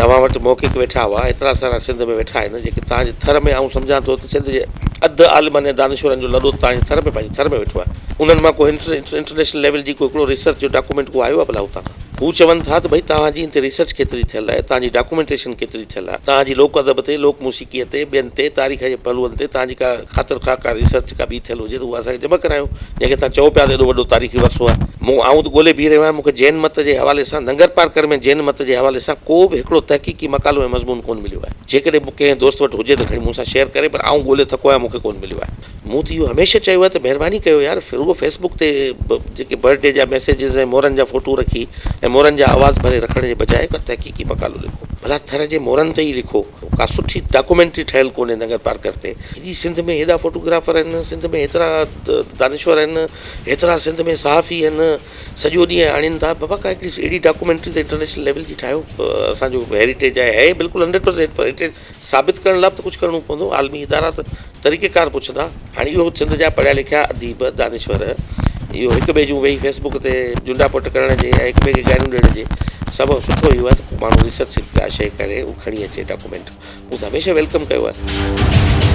توهان وٽ محقق ويٺا هئا، ايترا سارا سنڌ ۾ ويٺا آهن، جيڪي توهان جي ٿر ۾ آئون سمجهان ٿو ته سنڌ جي اڌ عالمن ۽ دانشورن جو لڏو توهان جي ٿر ۾ پنهنجي ٿر ۾ ويٺو آهي. انهن مان ڪو انٽرنيشنل ليول جي ڪو هڪڙو ريسرچ جو ڊاڪومينٽ ڪو آيو آهي ڀلا اتان کان؟ هو چون ٿا ته ڀئي توهان جي هتي ريسرچ ڪيتري ٿيل آهي، توهان جي ڊاڪومينٽيشن ڪيتري ٿيل آهي، توهان جي لوڪ ادب تي، لوڪ موسيقيء تي، ٻين تي، تاريخ جي پهلوئن تي توهان جي ڪا خاطر خواهه ڪا ريسرچ ڪا ٻي ٿيل هجي ته اها اسان کي جمع ڪرايو، جنهن کي توهان چئو پيا ته ايڏو وڏو تاريخي ورثو آهي. مون آئون ته ڳولي بيهي رهيو آهيان، مون کي جين مت جي حوالي سان ننگر پارڪر ۾ جين مت جي حوالي سان ڪو به هڪڙو تحقيقي مقالو ۽ مضمون ڪونه مليو آهي. جيڪڏهن ڪنهن دوست وٽ هجي ته کڻي مون سان شيئر ڪري پر آئون ڳولي ٿڪو آهيان مون کي ڪونه مليو آهي. مون ته اهو هميشه چيو آهي ته مهرباني ڪيو يار رڳو فيس بڪ تي جيڪي برٿ ڊي جا ميسيجز ۽ مورن جا فوٽو رکي ۽ مورن جا آواز ڀري رکڻ جي بجاء ڪا تحقيقي مقالو لکو. ڀلا ٿر جي مورن تي ئي لکو. ڪا سٺي ڊاڪومينٽري ٺهيل ڪونهي ننگر پارڪر تي. هي سنڌ ۾ هيڏا فوٽوگرافر آهن، سنڌ ۾ هيترا دانشور آهن، هيترا سنڌ ۾ صحافي آهن، سڄو ڏينهن آڻين ٿا. بابا ڪا هڪڙي اهڙي ڊاڪومينٽري ته انٽرنيشنل ليول جي ٺاهيو. اسان جو هيريٽيج آهي، هي بلڪل هنڊريڊ پرسينٽ پر هيريٽيج ثابت ڪرڻ لاء به ته ڪجهه ڪرڻو پوندو. عالمي ادارا ته طريقي ڪار پڇندا. هاڻي اهو سنڌ جا پڙهيا لکيا اديب دانشور اهو هڪ ٻئي جون ويهي فيس بڪ تي جنڊا پٽ ڪرڻ جي يا هڪ ٻئي کي گاريون ڏيڻ جي سڀ سٺو اهو آهي ته ڪو ماڻهو ريسرچ ڪا شيء ڪري اهو کڻي اچي ڊاڪومينٽ مون ته هميشه welcome ڪيو آهي.